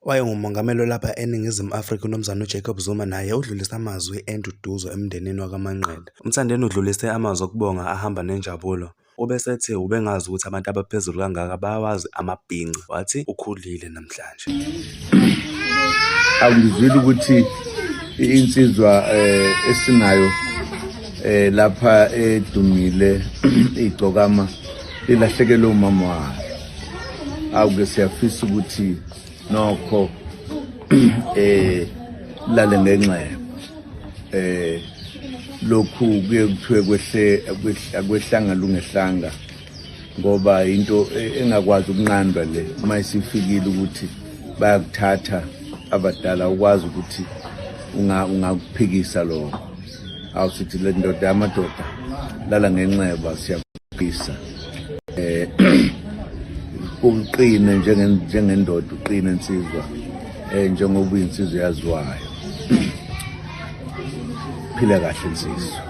Owayengumongameli walapha eNingizimu Afrika uMnumzane uJacob Zuma naye udlulise amazwi enduduzo emndenini wakwaManqele. UMthandeni udlulise amazwi okubonga ahamba nenjabulo. Ube esethi ubengazi ukuthi abantu abaphezulu kangaka bayawazi amabhinca, wathi ukhulile namhlanje. Angizwile ukuthi insizwa esinayo lapha edumile igcokama lilahlekelwe umama wayo. Awuke siyafisa ukuthi nokho lale ngenxeba. Lokhu kuye kuthiwe kwehle akwehlanga lungehlanga ngoba into engakwazi ukunqandwa le uma isifikile ukuthi bayakuthatha abadala ukwazi ukuthi ungakuphikisa lokho. Awusithi le ndoda yamadoda lala ngenxeba siyakufisa uqine njengendoda uqine insizwa njengoba uyinsizwa yaziwayo. Phila kahle insizwa.